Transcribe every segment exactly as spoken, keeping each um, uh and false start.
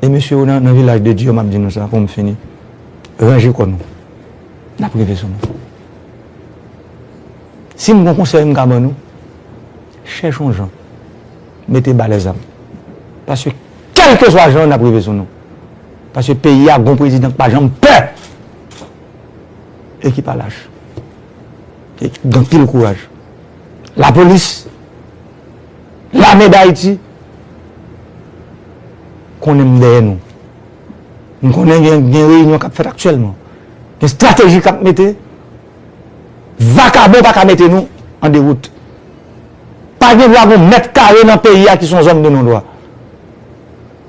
E mesye yo nan, nan Vilaj de Dye yo, m ap di nou sa pou m fini. Ranje kò nou. N ap rive sou nou. Si m gon konsèy m ka ban nou, chèche yon jan, mete ba lèzam. Paske kèlkeswa jan, n ap rive sou nou. Paske peyi a gon prezidan k pa janm pè e ki pa lach. E ki gen anpil kouraj. Lapolis, Lame Dayiti, konnen m dèyè nou. M konnen gen, gen reyinyon k ap fèt aktyèlman. Gen estrateji k ap mete. Vakabon pa ka mete nou an dewout. Pa gen dwa gon mèt kare nan peyi a ki se yon zòn de non dwa.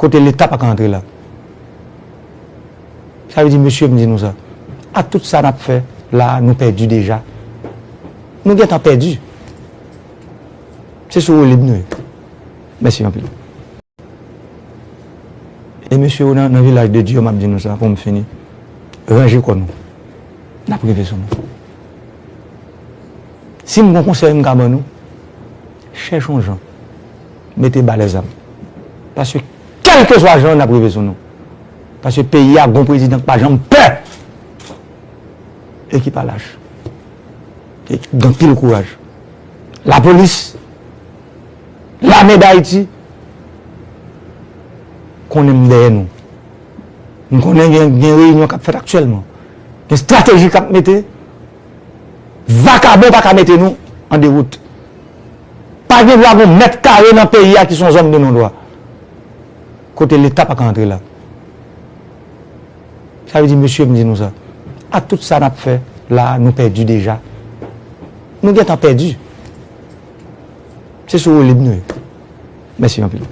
Kote Leta pa ka antre la. Sa vle di, mesye, m di nou sa. Ak tout sa n ap fè la, nou pèdi deja. Nou gentan pèdi. Se sou woulib nou ye. Mèsi anpil. E mesye yo nan, nan Vilaj de Dye yo, m ap di nou sa pou m fini. Ranje kò nou. N ap rive sou nou. Si m gon konsèy m ka ban nou, chèche yon jan, mete ba lèzam. Paske kèlkeswa jan, n ap rive sou nou. Paske peyi a gon prezidan k pa janm pè e ki pa lach. E ki gen anpil kouraj. Lapolis, Lame Dayiti, konnen m dèyè nou. M konnen gen, gen reyinyon k ap fèt aktyèlman. Gen estrateji k ap mete. Vakabon pa ka mete nou an dewout. Pa gen dwa gon mèt kare nan peyi a ki se yon zòn de non dwa. Kote Leta pa ka antre la. Sa vle di, mesye, m di nou sa. Ak tout sa n ap fè la, nou pèdi deja. Nou gentan pèdi. Se sou woulib nou ye. Mèsi anpil.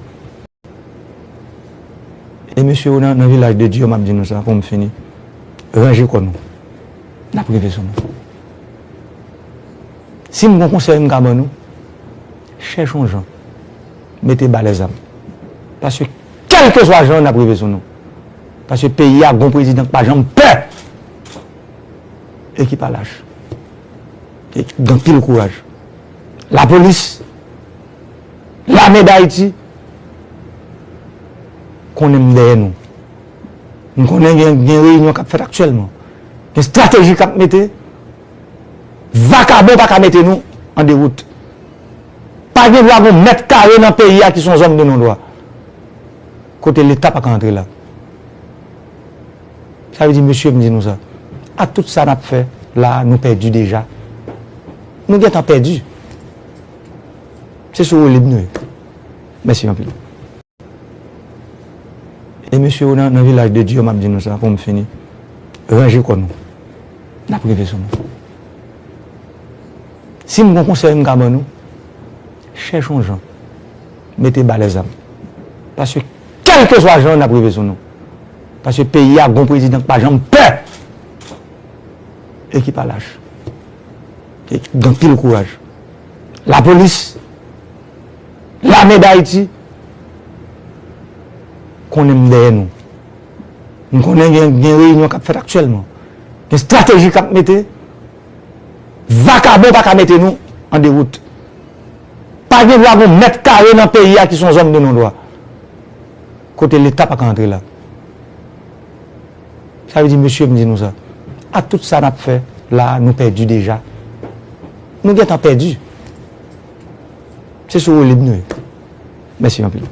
E mesye yo nan, nan Vilaj de Dye yo, m ap di nou sa pou m fini. Ranje kò nou. N ap rive sou nou. Si m gon konsèy m ka ban nou, chèche yon jan, mete ba lèzam. Paske kèlkeswa jan, n ap rive sou nou. Paske peyi a gon prezidan k pa janm pè e ki pa lach. E ki gen anpil kouraj. Lapolis, Lame Dayiti, konnen m dèyè nou. M konnen gen, gen reyinyon k ap fèt aktyèlman. Gen estrateji k ap mete. Vakabon pa ka mete nou an dewout. Pa gen dwa gon mèt kare nan peyi a ki se yon zòn de non dwa. Kote Leta pa ka antre la. Sa vle di, mesye, m di nou sa. Ak tout sa n ap fè la, nou pèdi deja. Nou gentan pèdi. Se sou woulib nou ye. Mèsi anpil. E mesye yo nan, nan Vilaj de Dye yo, m ap di nou sa pou m fini. Ranje kò nou. N ap rive sou nou. Si m gon konsèy m ka ban nou, chèche yon jan, mete ba lèzam. Paske kèlkeswa jan, n ap rive sou nou. Paske peyi a gon prezidan k pa janm pè e ki pa lach. E ki gen anpil kouraj. Lapolis, Lame Dayiti, konnen m dèyè nou. M konnen gen, gen reyinyon k ap fèt aktyèlman. Gen estrateji k ap mete. Vakabon pa ka mete nou an dewout. Pa gen dwa gon mèt kare nan peyi a ki se yon zòn de non dwa. Kote Leta pa ka antre la. Sa vle di, mesye, m di nou sa. Ak tout sa n ap fè la, nou pèdi deja. Nou gentan pèdi. Se sou woulib nou ye. Mèsi anpil.